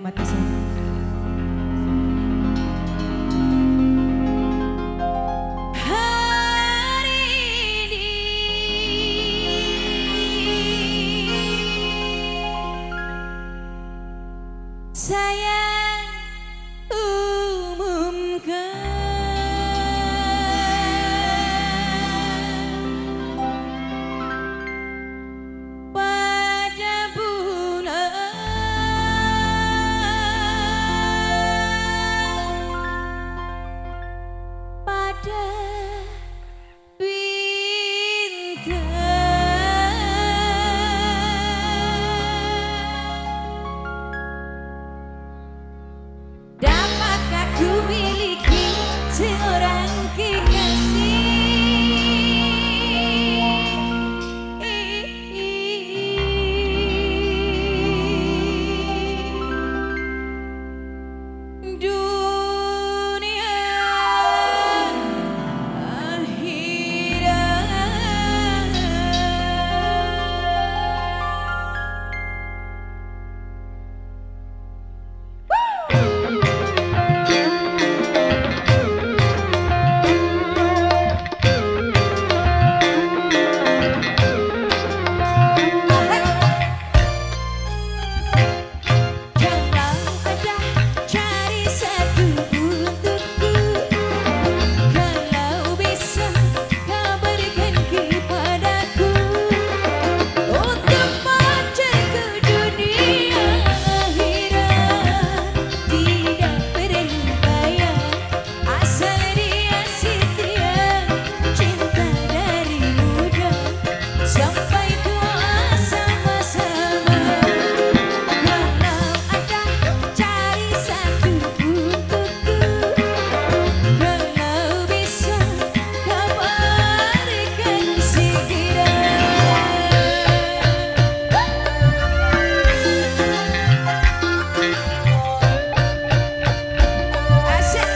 dinikmati semua. Hari ini saya umumkan pada bulan, pada bintang. Dapatkah ku miliki seorang kekasih? Dunia akhirat. Kalau ada cari satu untukku, kalau bisa kabarkan kepadaku, untuk pacarku dunia akhirat. Tidak perlu bayar, asal dia setia, cinta dari muda sampai tua sama-sama. Kalau ada cari satu untukku, kalau bisa kabarkan segera. Asik.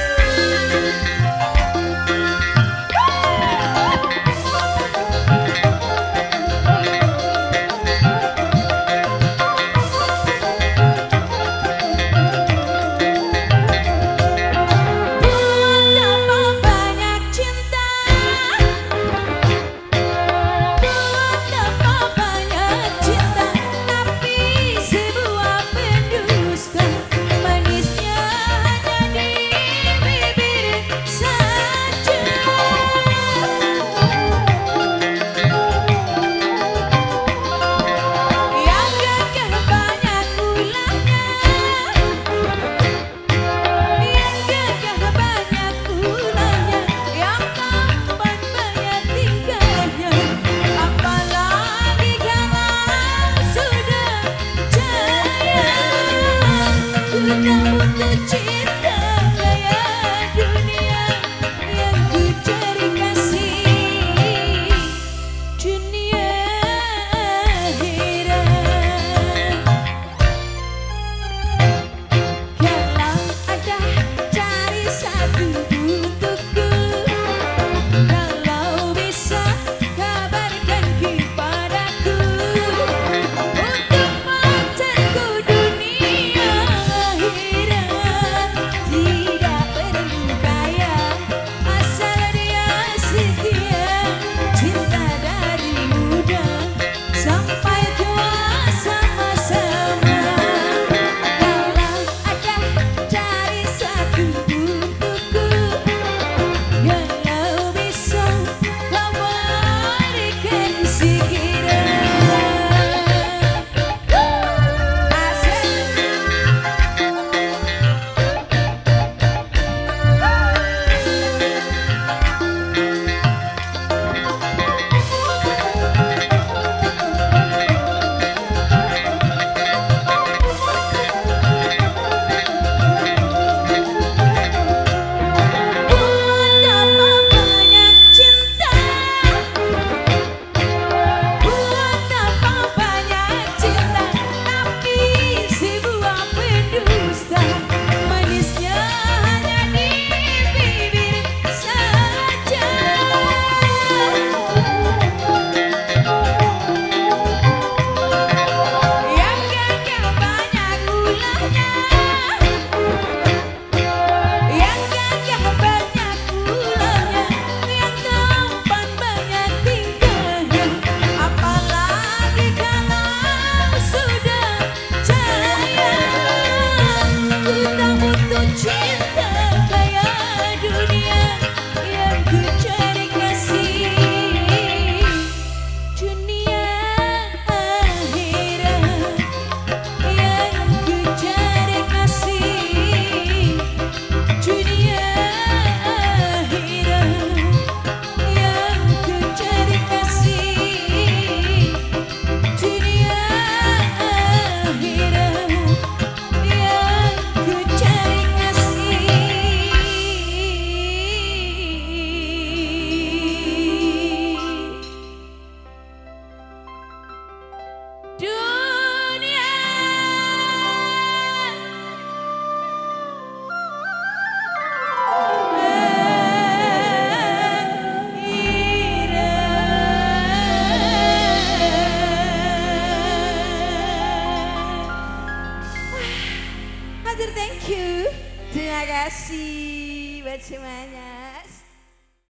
Buat apa banyak cinta, buat apa banyak cinta, tapi sebuah pendusta, manisnya hanya di bibir saja. Yang gagah banyak ulahnya, yang gagah banyak ulahnya, yang tampan banyak tingkahnya, apalagi kalau sudah jaya. Ku tak butuh cinta gaya dunia, yang ku cari kasih dunia akhirat. Kalau ada cari satu untukku, kalau bisa kabarkan kepadaku, untuk pacarku dunia akhirat. Matur, thank you. Terima kasih buat semuanya.